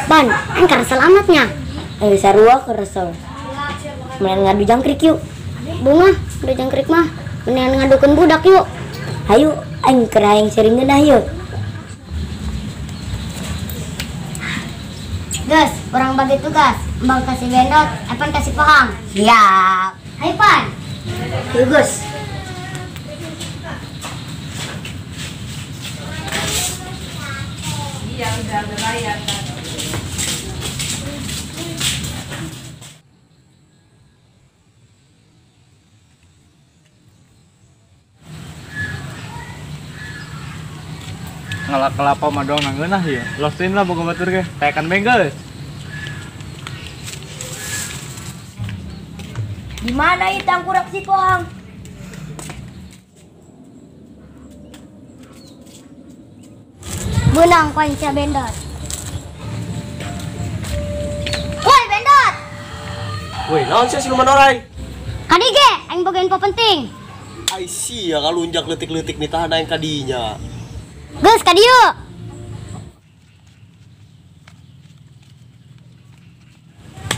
Pan, aing karesel amatnya. Aing sarua karesel. Mendingan ngadu jangkrik yuk. Bunga, ngadu jangkrik mah. Mendingan ngadukeun budak yuk. Hayu, aing keur hayang sering ngeunah yuk. Gus, urang bagi tugas. Embang kasih Bendot, Epan kasih Pohang. Siap. Hayu Pan. Yuk Gus. Iya, udah bayar. Ngelak kelapa mah doang ngeunah ya. Losin lah boga batur ge. Taekan bengkel. Di mana itu tangkurak si Pohang? Benang kunci Bendot. Woi Bendot. Woi, naon sia siluman orai? Kadi ge, aing boga info penting. Ai sia kalunjak leutik-leutik nitahan aing kadinya. Geus ka dieu.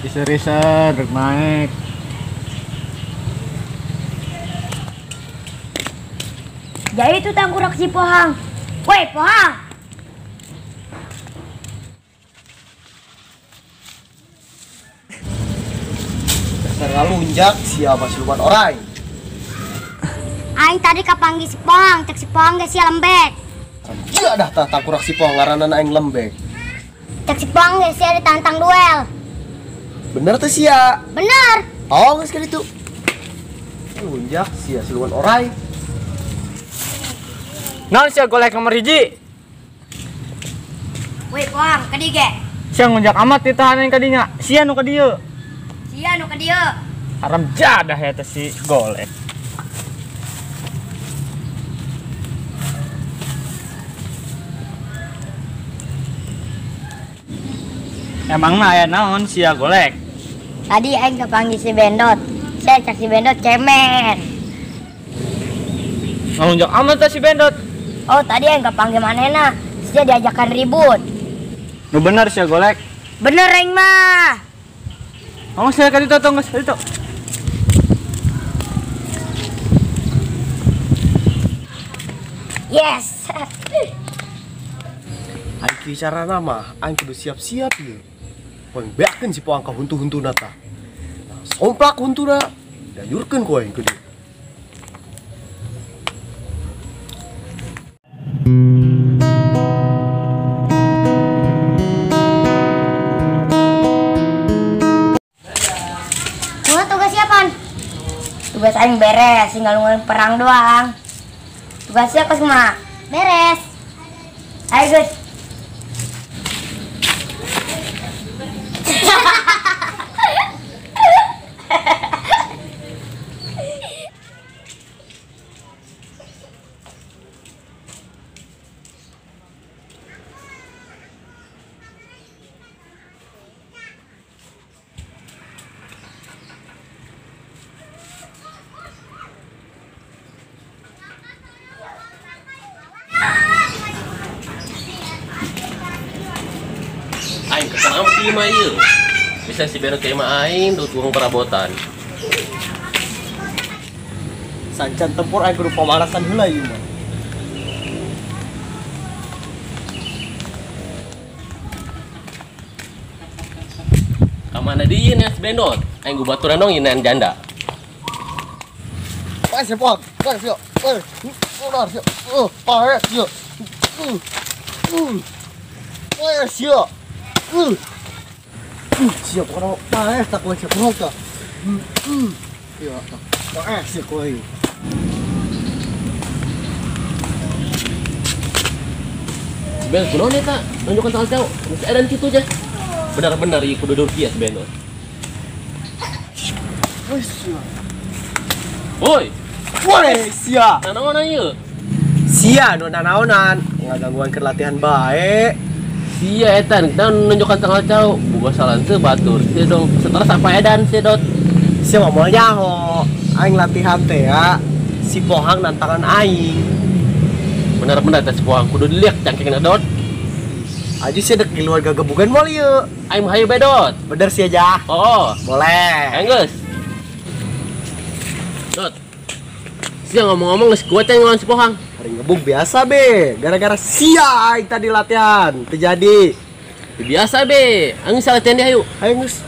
Iser-iser rek naik. Jadi itu tangkurak si Pohang. Woi Pohang. Dasar ngalunjak siapa siluman orai. Aing tadi kapanggih si Pohang, cek si Pohang ge sia lembek. Iya dah tah tangkurak si Pohang ngaranana aing lembek. Cek si Pohang ge sia ditantang duel. Bener tuh sia? Bener. Oh, geus kitu. Lunjak sia siluman orai. Naon sia golek nomor hiji? Woi Pohang, ka dieu ge. Sia ngunjak amat ditahanan kadinya. Sia nu ka dieu. Sia nu ka dieu. Haram jadah eta si golek. Emang mah aya naon sia golek? Tadi aing kapanggih si Bendot. Sia cak si Bendot cemen. Ngalunjak amat tah si Bendot. Oh, tadi aing kapanggih manehna. Sia diajakan ribut. Nu bener sia golek? Bener aing mah. Oh, sia ka ditu tong geus ditu. Yes. Aing kieu carana mah aing kudu siap-siap ieu. Poing beakeun si Pohang ka huntu-huntuna tah. Nah, somplak huntuna, dayurkeun ku aing kudu. Kumaha tugas siapan? Tugas aing beres, tinggal nungguin perang doang. Tugasnya kos kumaha? Beres. Ayo guys. Aing kesel amat ieu mah ieu. Bisa si Bendot ka imah aing duh tukang perabotan. Sancan tempur aing kudu pamanasan heula ieu mah. Ka mana deui nya si Bendot? Aing gubaturan dong ieu janda. Pae si Pohang, pae sia. Pae. Ular sia. Pae sia. Pae sia. Sia pokona pae tak kowe sia Pohang tah. Iya, pae sia kowe. Si Bendot kunaon eta? Nunjukan tangan jauh. Geus edan kitu nya. Benar-benar ieu kudu dur kieu si Bendot. Woi sia. Woi. Woi sia. Nanaonan ieu? Sia nu nanaonan, ngagangguan keur latihan bae. Sia eta kita nunjukkan tanggal jauh, boga salah teu batur. Sia dong stres apa edan sia dot. Sia mah moal nyaho. Aing latihan teh ya. Si Pohang nantangan aing. Benar-benar teh si Pohang kudu diliak cangkengna dot. Aja sih dek di luar gagebugan moal ieu. Aing hayu bedot. Bener sih aja. Oh, boleh. Aing geus. Dot. Sia ngomong-ngomong geus kuat yang ngelawan si Pohang. Hari ngebug biasa be, gara-gara sia aing tadi latihan terjadi. Biasa be, aing latihan dia hayu. Ayo geus.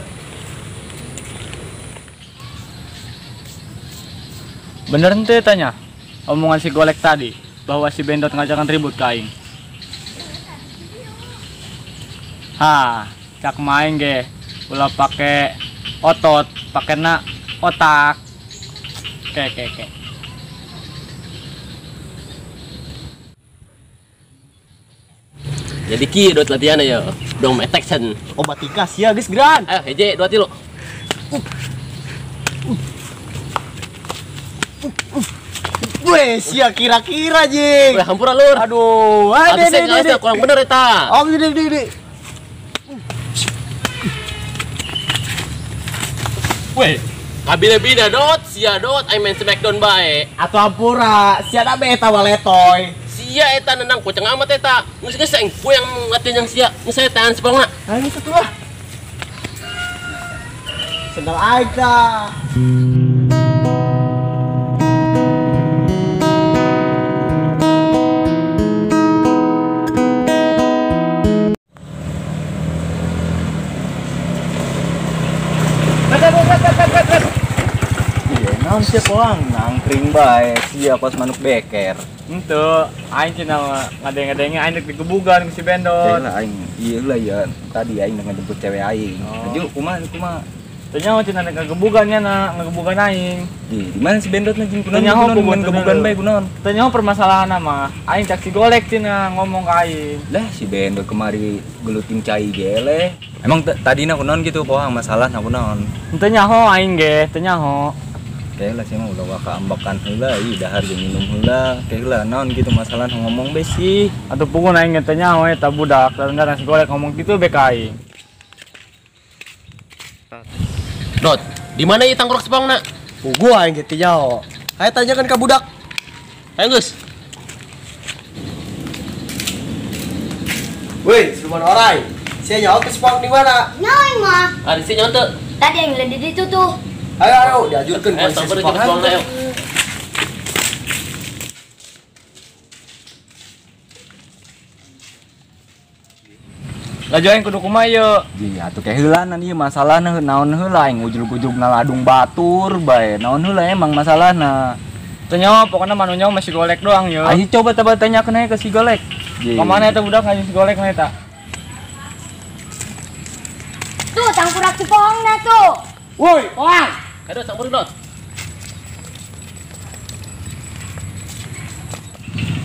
Bener henteu tanya omongan si Golek tadi bahwa si Bendot ngajakan ribut ke aing. Hah, cak main ge, ulah pake otot, pake na otak. Oke. Jadi ki dot latihan ya, dong metek sen. Obat tikas ya geus geran. Ayo heje 2 3. Weh, sia kira-kira jing. Weh, hampura lur. Aduh, ade kurang bener eta. Oh, gede. Weh, kabina-bina dot, sia dot, aing main smackdown bae. Atuh hampura, sia da be eta waletoy. Sia eta nendang kucing amat eta. Geus geus aing yang latihan yang sia. Geus saya tahan sepongna. Aing geus atuh lah. Sendal aing tah. Naon sia Pohang nangkring bae sia kos manuk beker. Henteu, aing cenah ngadeng-ngadengnya aing dek digebugan ku si Bendot. Lah aing ieu lah ya, tadi aing ngejemput cewek aing. Aju kumaha kumaha. Teu nyaho cenah dek ngagebugan nya na, ngagebugan aing. Di mana si Bendot na jeung kunaon? Teu nyaho gebugan bae kunaon. Teu nyaho permasalahanna mah. Aing cak si Golek cenah ngomong ka aing. Lah si Bendot kemari geluting cai gele. Emang tadina kunaon gitu Pohang masalahna kunaon? Henteu nyaho aing ge, teu nyaho. Kayak lah sih mah ulah waka ambakan heula, ieu dahar jeung minum heula. Kayak lah naon gitu masalah ngomong be sih. Atuh pugun aing teh nyaho eta budak, dan si Golek ngomong gitu be ka aing. Dot, di mana ieu tangkrok sepongna? Pugu aing ge teh nyaho. Hayo tanyakan ka budak. Ayo geus. Woi, siluman orai. Sia nyaho teh sepong di mana? Nyaho aing mah. Ari sia nyaho teu? Tadi aing lihat di ditu tuh. Ayo, ayo, diajurkan ku si Pohang. Laju aing kudu kumaha ieu? Ji, atuh ke heulana ieu masalahna naon heula aing ujug-ujug ngaladung batur bae. Naon heula emang masalahna? Teu nyaho, pokona manu nyaho masih Golek doang ieu. Ayo coba taba tanyakeun aya ke si Golek. Ka mana eta budak ngajin si Golek mah eta? Tuh tangkurak si Pohangna tuh. Woi, Pohang. Aduh, samperin dot.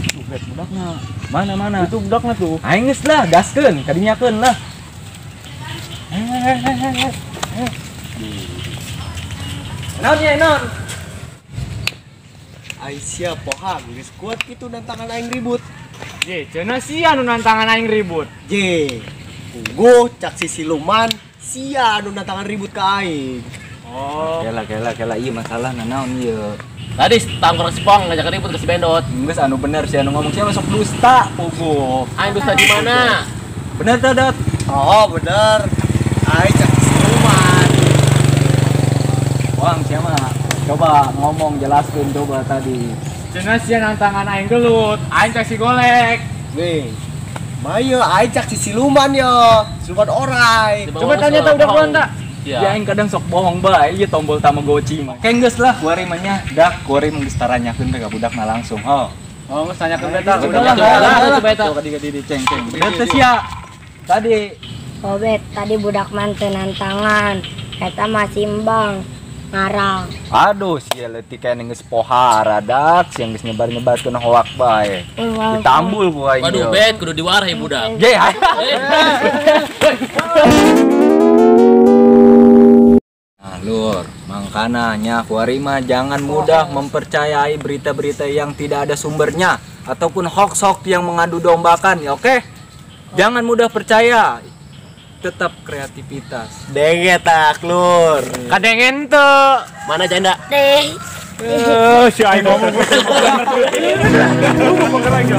Tuh, bet budakna. Mana? Itu budakna tuh. Aing geus lah, gaskeun, kadinyakeun lah. Naon ya, naon? Aing sia Pohang geus kuat kitu nantangan aing ribut. Je, cenah sia nu nantangan aing ribut. Je, puguh cak si siluman sia nu nantangan ribut ka aing. Oh. Kela ieu masalahna naon ieu? Tadi tangkrok si Pong ngajak ribut ke si Bendot. Geus anu bener si anu ngomong sia masuk dusta puguh. Aing dusta di mana? Bener teh, Dot? Oh, bener. Aing cak siluman. Pohang sia mah coba ngomong jelaskeun coba tadi. Cenah sia nantangan aing gelut, aing cak si Golek. Nih. Mayo aing cak si siluman yo, siluman orai. Coba tanya tah udah kuan tak? Ya aing kadang sok bohong bae ieu tombol Tamagotchi mah. Oke geus lah kuari mah nya. Dah kuari mah geus taranyakeun ka budak mah langsung. Oh. Oh, geus tanyakeun beta. Udah lah, coba eta. Kadi-kadi ceng-ceng. Bener teh sia. Tadi. Oh bet, tadi budak mah teu nantangan. Eta mah simbang ngarang. Aduh, sia leutik keneh geus pohara dak, sia geus nyebar-nyebarkeun hoak bae. Ditambul ku aing. Waduh, bet kudu diwarahi budak. Ge. Nah, lur, mangkana nya kuari mah jangan mudah mempercayai berita-berita yang tidak ada sumbernya ataupun hoax-hoax yang mengadu dombakan, ya oke? Jangan mudah percaya. Tetap kreativitas. Denge tak, lur. Kadengen teu. Mana janda? Deh. Si aing ngomong. Lu ngomong lagi.